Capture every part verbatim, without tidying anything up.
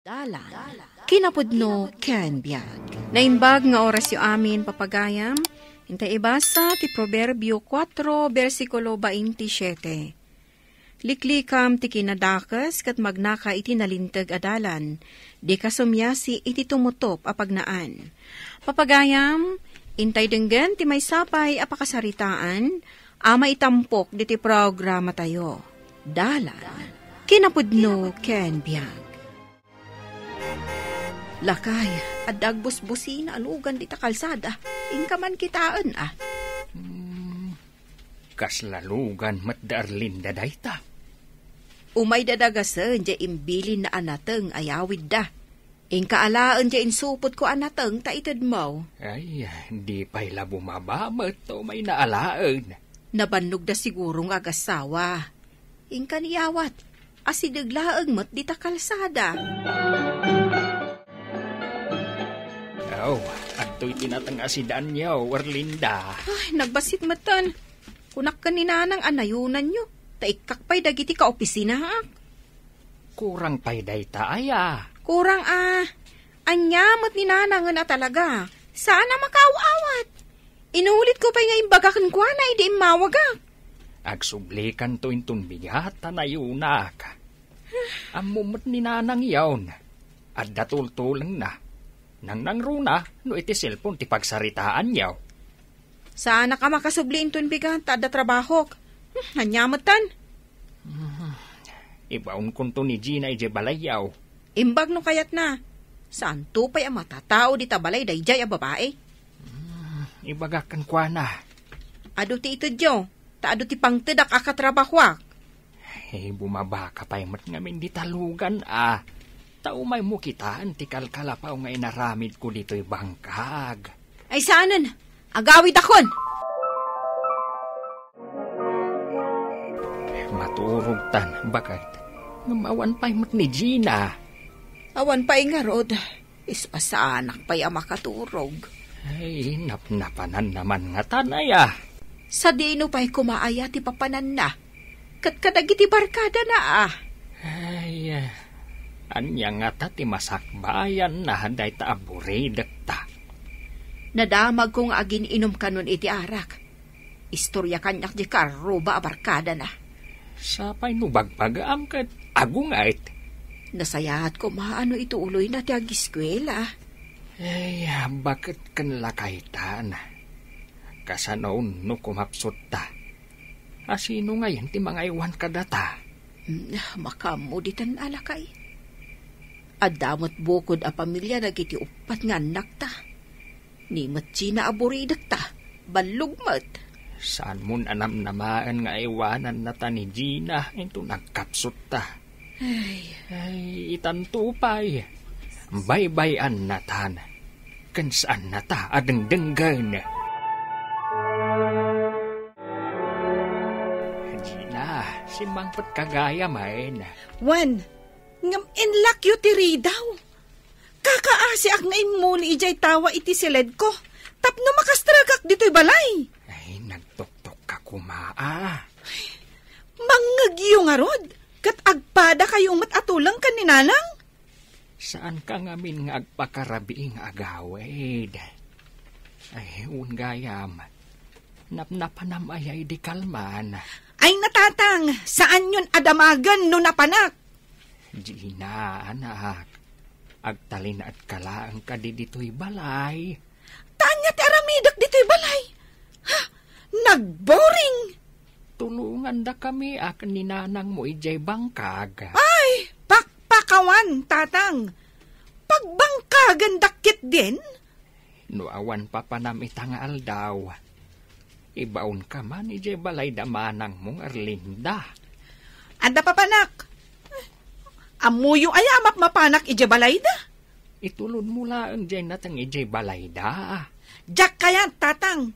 Dalan, kinapudno ken biag. Naimbag nga orasyo amin, papagayam. Intay ibasa ti Proverbio kuatro, bersikulo baintisiete. Liklikam ti kinadakes ket magnaka iti nalinteg a dalan. Dika sumiasi iti tumutop a pagnaan. Papagayam, intay denggen ti maysa pay a pakasaritaan a maitampok ditoy programatayo. Dalan, kinapudno ken biag. Lakay, adda agbusbusina a lugan dita kalsada. Inka man kitaen, a. Hmm, kasla lugan met da Erlinda dayta. Umay dadagasen diay imbilinna a nateng a yawidda. Inka alaen diay insupotko a nateng ta itedmo. Ay, di pay la bumaba met ta umay naalaen. Nabannogda siguro nga agassawa. Inka ni yawat, asideg laeng met dita kalsada. Aw, adtoy ti nateng a sedan-yo, Erlinda. Ay, nagbassit metten. Kunak ken ni Nanang a nayunanyo, ta ikkak pay dagiti kaopisinaak. Kurang pay dayta aya? Kurang a. Ania met ni Nanangen a talaga? Saan a makaaw-awat. Inulitko pay nga imbaga kenkuana idi immawagak. Agsublikanto inton bigat ta nayunak. Ammom met ni Nanangyon. Adda tultulengna. Nangnangruna no iti cellphone ti pagsaritaanyo. Saanak a makasubli inton bigat ta adda trabahok. Hmm, ania metten? Hmm, ibaonkonto ni Gina idiay balayyo. Imbag no kayatna. Saanto pay a matatao dita balay daydiay a babai. Hmm, ibagak kenkuana. Adu ti itedyo, ta adu ti pangtedak a katrabahoak. Ay, bumabaka pay met ngamin dita lugan, a. Ta umaymo kitaen ti kalkalapaw nga inaramidko ditoy bangkag. Ay, saanen. Agawidakon. Maturogtan, baket. Ngem awan pay met ni Gina. Awan pay ngarud. Isu a saanak pay a makaturog. Ay, napnapananna man ngatan aya. Sadino pay koma aya ti papananna? Ket kadagiti barkadana, a. Ay, ania ngata ti masakbayanna dayta a buridekta? Nadamagko nga agin-inom kanon iti arak. Istorya kaniak diay karruba a barkadana. Sapay no bagbagaam ket agunget. Nasayaat koma a no ituloyna ti agiskuela. Ay, baket ken lakaytan. Kasano no kumapsutta? A sino ngayen ti mangaywan kadata? Mm, makaammo ditan a lakay. Adda met bukod a pamilia dagiti uppat nga annakta. Ni met Gina a buridekta, ballog met. Saanmon a namnamaen nga aywanannata ni Gina inton agkapsutta. Ay. Ay, itanto pay. Baybay-annatan. Ken saannata a dengdenggen. Gina, simmangpetka gayamen. Wen, ngem inlakyo ti ridaw. Kakaasiak nga immuli idiay tawa iti siledko tapno makastrekak ditoy balay. Ay, nagtoktokka koma, a. Mangngegyo ngarud, ket agpadakayo met a tuleng ken ni Nanang? Saanka ngamin nga agpakarabii nga agawid. Ay, wen gayam. Napnapanam aya idi kalman? Ay, natatang, saanyon a damagen no napanak. Gina, anak, agtalinaedka laeng kadi ditoy balay. Ta ania ti aramidek ditoy balay? Ha? Nagboring! Tulongandakami a ken ni nanangmo idiay bangkag. Ay, pakpakawan, tatang. Pagbangkagendak ketdin? No awan papanam ita nga aldaw, ibaonka man idiay balay da manangmo nga Erlinda. Adda papanak. Ammoyo aya a mapmapanak idiay balayda? Itulodmo laeng diay nateng idiay balayda. Diak kayat, tatang.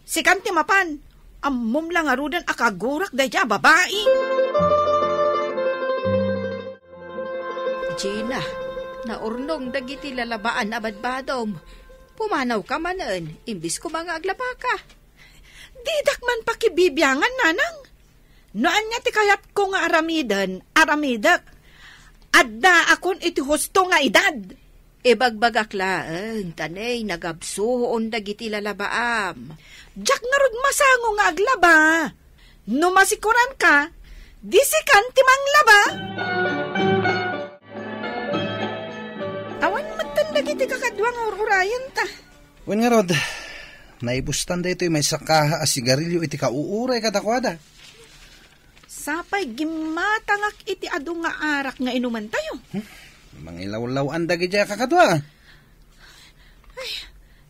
Sikan ti mapan. Ammom la ngaruden a kagurak daydiay a babai. Gina, naurnong dagiti lalabaan a badbadom. Pumanawka manen, imbis koma nga aglabaka. Didak man pakibibiangan, nanang. No ania ti kayatko nga aramiden, aramidek. Addaakon iti husto nga edad. Ibagbagak laeng ta ne, nagabsuon dagiti lalabaam. Diak ngarud masango nga aglaba. No masikoranka, di sikan ti manglaba. Awan metten dagiti kakadua nga ur-urayenta. Wen ngarud, naibustan daytoy maysa kaha a sigarilyo iti kauuray kadakuada. Sapay gimmatangak iti adu nga arak nga inumentayo. Hmm? Mangilawlaw-an dagidiay a kakadua. Ay,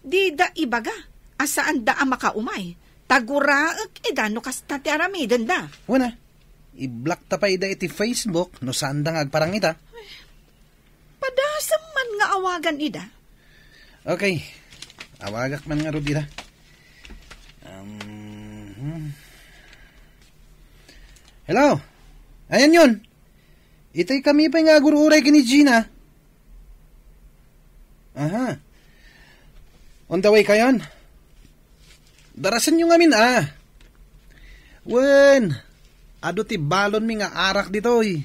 dida ibaga a saanda a makaumay. Taguraek ida no kasta ti aramidenda. Wen a, i-block ta pay ida iti Facebook no saanda nga agparang ita. Padasem man nga awagan ida. Okay. Awagak man ngarud ida. Um, hmm. Hello? Ayan yun. Itay kami pay nga agur-uray ken ni Gina. Aha. On the way kayon? Darasenyo ngamin, ah. Wen, adu ti balonmi nga arak ditoy.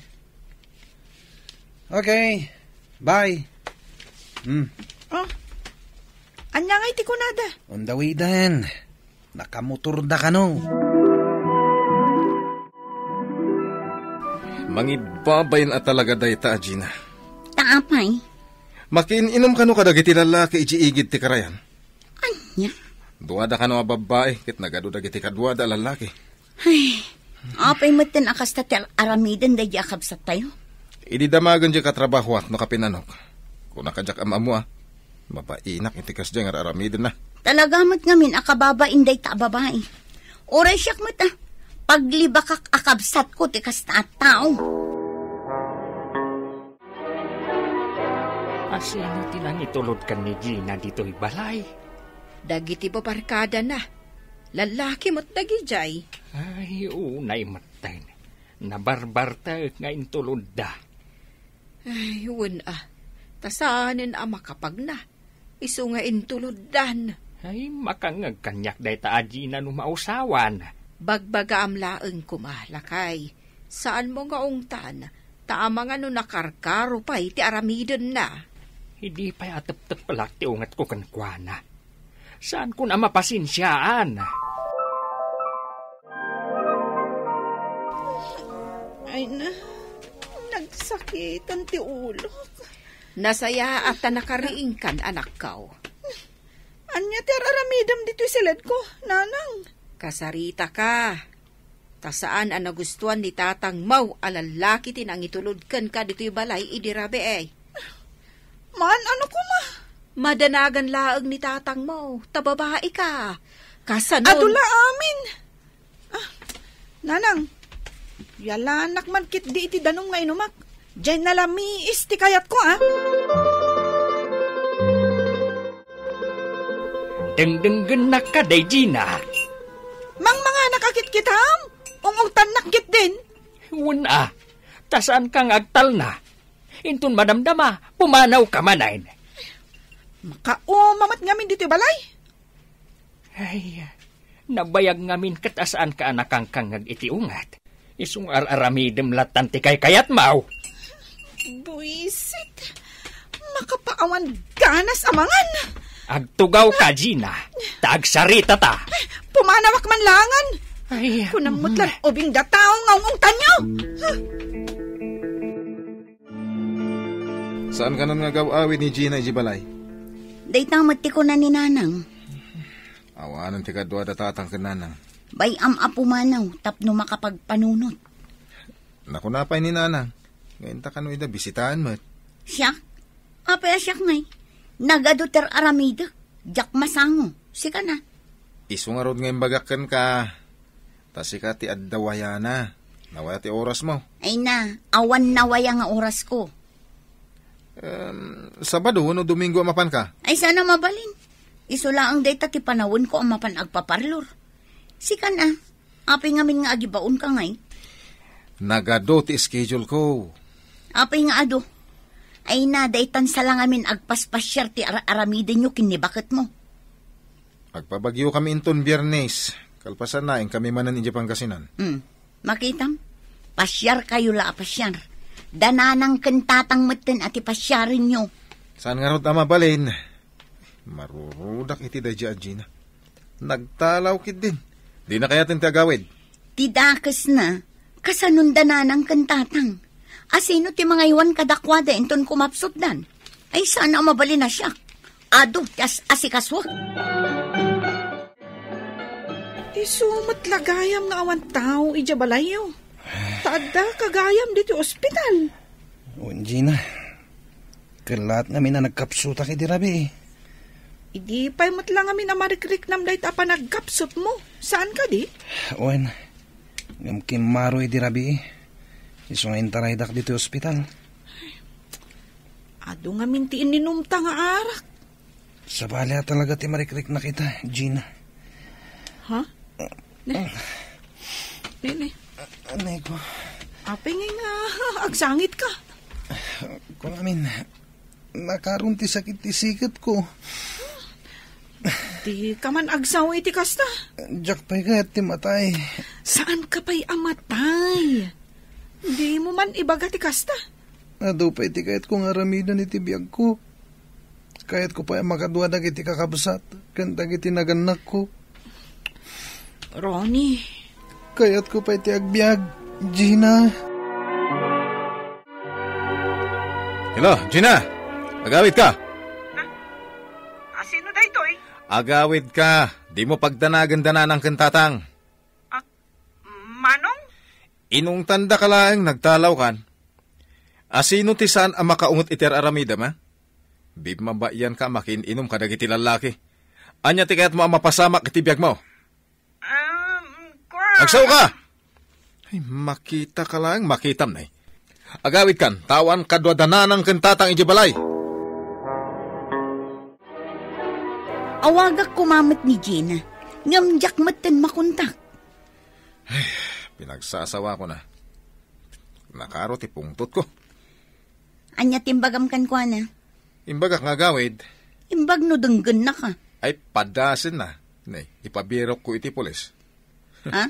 Okay. Bye. Hmm. Oh. Ania ngay ti kunada? On the way then. Nakamotorda kano. Mangibbabain a talaga dayta a Gina. Ta apay? Makiin-inom kano kadagiti lallaki iti igid ti karayan. Ania? Duada kano a babbai ket nagadu dagiti kaduada a lallaki. Ay, apay metten a kasta ti ar-, aramiden daydi a kabsattayo? Idi damagen diay katrabahoak no kapinanok. Kuna kadiak am-ammo a. Mabainak iti kasdiay nga ar-aramidenna. Talaga met ngamin a kababain dayta a babai. Uray siak met a, paglibakak a kabsatko ti kasta a tao. Asino ti nangitulod ken ni Gina ditoy balay? Dagiti babarkadana. Lallaki met dagidiay. Ay, unay metten. Nabarbartek nga intulodda. Ay, wen a. Ta saanen a makapagna. Isu nga intuloddan. Ay, makangngeg kaniak dayta a Gina no mausawan. Bagbagaam laeng koma, lakay. Saanmo nga ungtan, ta amangan no nakarkaro pay ti aramidenna. Idi pay a teptepelak ti ungetko kenkuana. Saankon a mapasensiaan. Ay na, nagsakitan ti ulok. Nasayaat ta nakariingkan, anakko. Ania ti ar-aramidem ditoy siledko, nanang? Kasaritaka. Ta saan a nagustuan ni tatangmo a lallaki ti nangitulod kenka ditoy balay idi rabii. Maan-ano koma? Madanagan laeng ni tatangmo, ta babaika. Kasano? Adu la amin. Ah, nanang, yalanak man ketdi iti danum nga inumak. Diay nalamiis ti kayatko, ah. Dengdenggennak kadi, Gina. Mangmanganak a kitkitam? Ungungtannak ketdin? Wen a, ta saanka nga agtalna. Inton madamdama, pumanawka manen. Makauma met ngamin ditoy balay. Ay, nabayag ngamin ket a saanka a nakangkangngeg iti unget. Isu nga ar-aramidem lattan ti kaykayatmo. Buisit. Makapaawan ganas a mangan. Agtugawka, Gina. Ta agsaritata. Pumanawak man langan. Ay, kunam met mm. Lan ubing da tao nga ungungtanyo. Saan kanon nga agaw-awid ni Gina idiay balay? Dayta met ti kuna ni Nanang. Awanen ti kadua da tatang ken nanang. Bay-am a pumanaw tapno makapagpanunot. Nakuna pay ni Nanang, nga inta kano ida bisitaen met. Siak? Apay a siak ngay? Nagadu ti ar-aramidek, diak masango. Sika na. Isu ngarud nga imbagak kenka, ta sika ti adda wayana. Nawaya ti orasmo. Ay na, awan nawaya nga orasko. Em, Sabado wenno Domingo a mapanka? Ay, saan a mabalin. Isu laeng dayta ti panawenko a mapan agpaparlor. Sika na, apay ngamin nga agibaonka ngay? Nagadu ti schedule ko. Apay nga adu? Ay na, daytan sa la ngamin agpaspasiar ti ar-, aramidenyo ken ni baketmo. Agpabagiokami inton Biernes. Kalpasanna, inkami manen idiay Pangasinan. Hmm. Makitam? Pasiarkayo la a pasiar. Da Nanang ken Tatang metten a ti pasiarenyo. Saan ngarud a mabalin? Marurudak iti daydi a Gina. Nagtalaw ketdin. Dina kayaten ti agawid. Ti dakesna, kasanon da Nanang ken Tatang? A sino ti mangaywan kadakuada inton kumapsutdan? Ay, saan a mabalin a siak. Adu ti as-asikasuak. Isu met la gayam nga awan tao idiay balayyo. Ta adda ka gayam ditoy ospital. Wen, Gina. Kellaat ngamin a nagkapsutak idi rabii. Idi pay met la ngamin a marikriknam dayta a panaggapsutmo. Saan kadi? Wen, ngem kimmaro idi rabii. Isu nga intaraydak ditoy ospital. Adu ngamin ti ininumta nga arak. Sabali a talaga ti marikriknak ita, Gina. Ha? Ne? Ne, ne? Anay ko. Apay ngay nga agsangitka? Kung amin, nakaron ti sakit ti siketko. Dika man agsaw iti kasta? Diak pay kayat ti matay. Saan ka pay a matay? Dimo man ibaga ti kasta? Adu pay ti kayatko nga aramiden iti biagko. Kayatko pay a makadua dagiti kakabsat ken dagiti nagannakko. Ronnie. Kayatko pay ti agbiag, Gina. Hello, Gina. Agawid ka. A, sino daytoy? Agawid ka. Dimo pagdanagen da Nanang ken Tatang. A, Manong? Inungtanda ka laeng nagtalawkan. A sino ti saan a makaunget iti ar-aramidem, a? Bimmabaian ka a makiin-inum kadagiti lallaki. Ania ti kayatmo a mapasamak iti biagmo? Um, kua- Agsaw ka! Ay, makita ka laeng, makitam, nay. Agawid kan, ta awan kadua da Nanang ken Tatang idiay balay. Awagak koma met ni Gina, ngem diak metten makontak. Ay, pinagsasawako na. Nakaro ti pungtotko. Ania ti imbagam kenkuana? Imbagak nga agawid. Imbag no denggennaka. Ay, padasenna. Ne, ipabirokko iti pulis. Ha?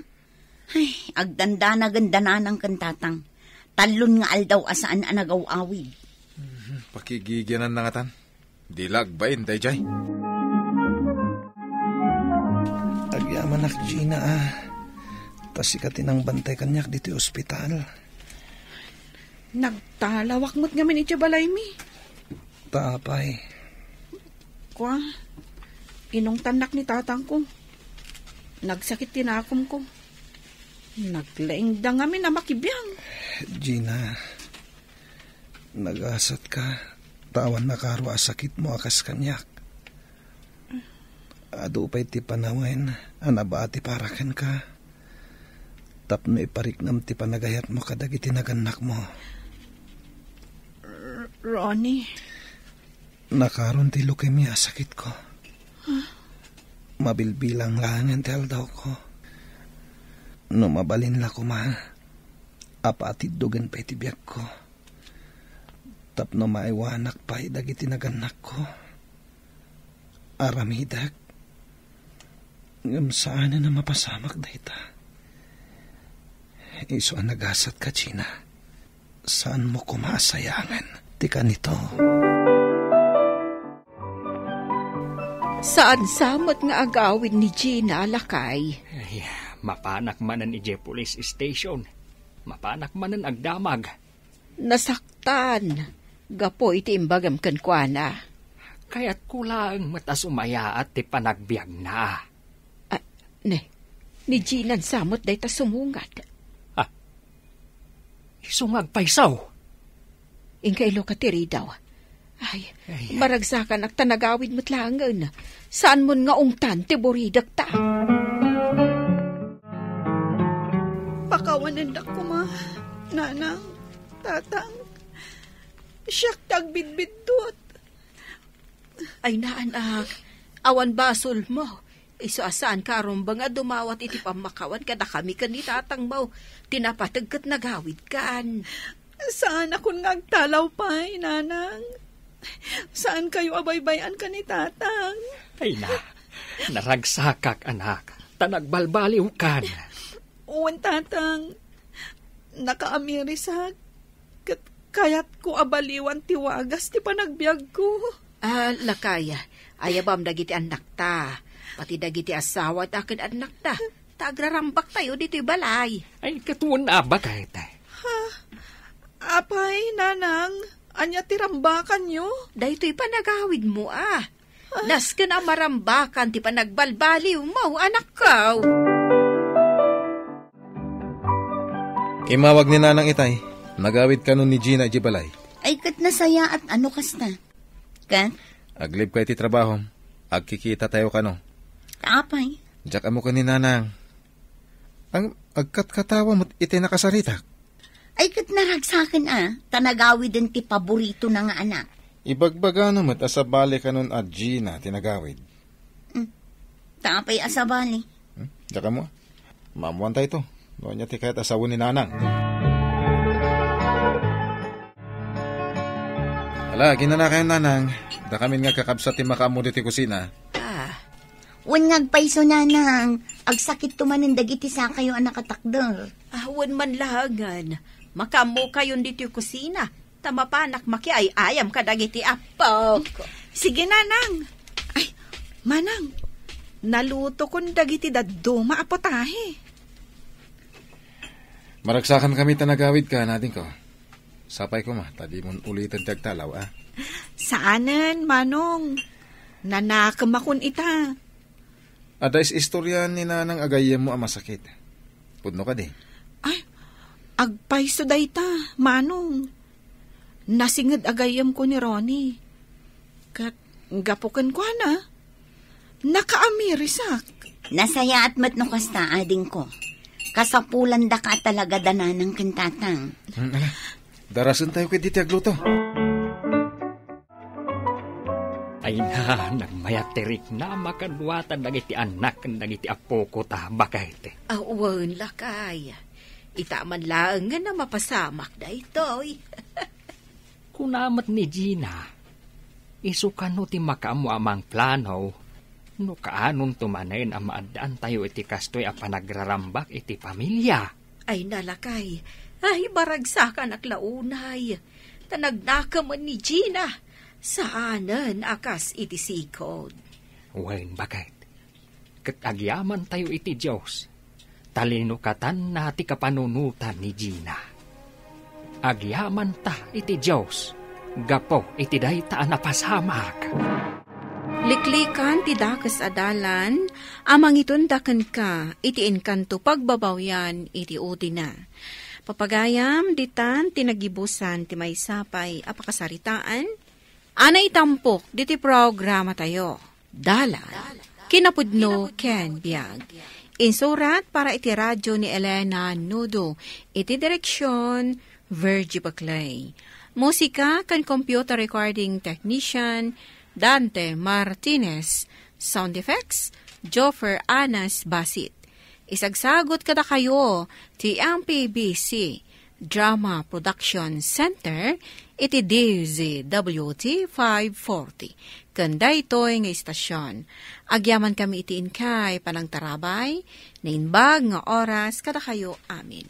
Ay, agdandanagen da Nanang ken Tatang. Tallon nga aldaw a saan a nagaw-awid. Mhm, pakigigianan na ngatan. Di la agbain daydiay. Agyamanak, Gina, a. Ta sika ti nangbantay kaniak ditoy ospital. Nagtalawak met ngamin iti balaymi. Ta apay? Kua, inungtannak ni tatangko. Nagsakit ti nakomko. Naglaingda ngamin a makibiang. Gina, nagasatka, ta awan nakaro a sakitmo a kas kaniak. Adu pay ti panawen a nabati para kenka tapno ipariknam ti panagayatmo kadagiti nagannakmo. R-, Ronnie. Nakaron ti leukemia a sakitko. Mabilbilang laengen ti aldawko. No mabalin la koma, apatiddogen pay ti biagko. Tapno maiwanak pay dagiti nagannakko. Aramidek. Ngem saanen a mapasamak dayta. Isu a nagasatka, Gina. Saanmo koma a sayangen ti kanito. Saan sa met nga agawid ni Gina, lakay? Ay, mapanak manen idiay police station. Mapanak manen agdamag. Nasaktan gapu iti imbagam kenkuana. Kayatko laeng met a sumayaat ti panagbiagna. Ah, ne, ni Ginan sa met dayta sumungad. Ah, isu nga agpayso. Inka iluka ti ridaw. Ay, ay, ay. Maragsakanak ta nagawid met laengen. Saanmon nga ungtan ti buridekta. Pakawanendak koma, Nanang, Tatang. Siak ti agbidbiddut. Ay, naanak, awan basolmo. Isu a saanka a rumbeng a dumawat iti pammakawan kadakami ken ni tatangmo. Ti napateg ket nagawidkan. Saanakon nga agtalaw pay, Nanang. Saankayo a baybay-an ken ni Tatang. Ay na, naragsakak, anak, ta nagbalbaliwkan. Wen, Tatang. Nakaamirisak. Ket Kayatko a baliwan ti wagas ti panagbiagko. Ah, lakay, ayabam dagiti annakta, pati dagiti asawada ken annakta, ta agrarambaktayo ditoy balay. Ay, katuon a, Bakayte. Ha? Apay, Nanang, ania ti rambakanyo? Daytoy panagawidmo, ah. Nasken a marambakan ti panagbalbaliwmo, anakko. Immawag ni Nanang itay, nagawid kanon ni Gina idiay balay. Ay, ket nasayaat a no kasta. Ket? Aglibka iti trabahom, agkikitatayo kano. Apay? Diak ammo ken ni Nanang. Ang agkatkatawa met iti nakasaritak. Ay, ket naragsaken a, ta nagawiden ti paboritona nga anak. Ibagbagano met a sabali kanon a Gina ti nagawid. Hmm. Ta apay a sabali? Hmm? Diak ammo? Maammoantayto. No ania ti kayat a sawen ni Nanang. Ala, aginana kayo, Nanang. Dakamin nga kakabsat ti makaammo ditoy kusina. Ah. Wen nga agpayso, Nanang, agsakitto manen dagiti sakayo a nakatakder. Ah, wen man laengen, makaammokayon ditoy kusina, ta mapanak makiay-ayam kadagiti appok. Sige, Nanang. Ay, Manang, nalutokon dagiti dadduma a potahe. Maragsakan kami ta nagawidka, nadingko. Sapay koma, ta dimon uliten ti agtalaw, a? Saanen, Manong. Nanakemakon ita. Adda is-istoriaan ni Nanang a gayyemmo a masakit. Pudno kadi? Ay, agpayso dayta, Manong. Nasinged a gayyemko ni Ronnie. Ket gapu kenkuana, nakaamirisak. Nasayaat met no kasta, adingko. Kasapulandaka a talaga da Nanang ken Tatang. Hmm, ala. Darasentayo ketdi ti agluto. Ay na, nagmayat ti riknama kaduata dagiti annak ken dagiti appoko ta, Bakayte. Awan, lakay. Ita man laengen a mapasamak daytoy. Kuna met ni Gina, isu kano ti makaammo a mangplano no kaanonto manen a maaddaantayo iti kastoy a panagrarambak iti pamilia. Ay, nalakay. Ay, baragsakanak la unay. Ta nagnakemen ni Gina. Saanen a kas iti sigud. Wen, Bakayte. Ket agyamantayo iti Dios, ta linukatanna ti kapanunotan ni Gina. Agyamanta iti Dios gapu iti dayta a napasamak. Liklikan ti dakes a dalan a mangitunda kenka iti enkanto pagbabawian iti udina. Papagayam, ditan ti nagibusan ti maysa pay a pakasaritaan a naitampok diti programatayo. Dalan, kinapudno ken biag. Insurat para iti radyo ni Elena Nudo, iti direksyon, Virgie Baclay. Musika ken computer recording technician, Dante Martinez. Sound effects, Joffer Anas Basit. Isagsagut kadakayo ti M P B C Drama Production Center iti D Z W T five forty. Ken daytoy nga istasion, agyamankami iti inkay panangtarabay, naimbag nga oras kadakayo amin.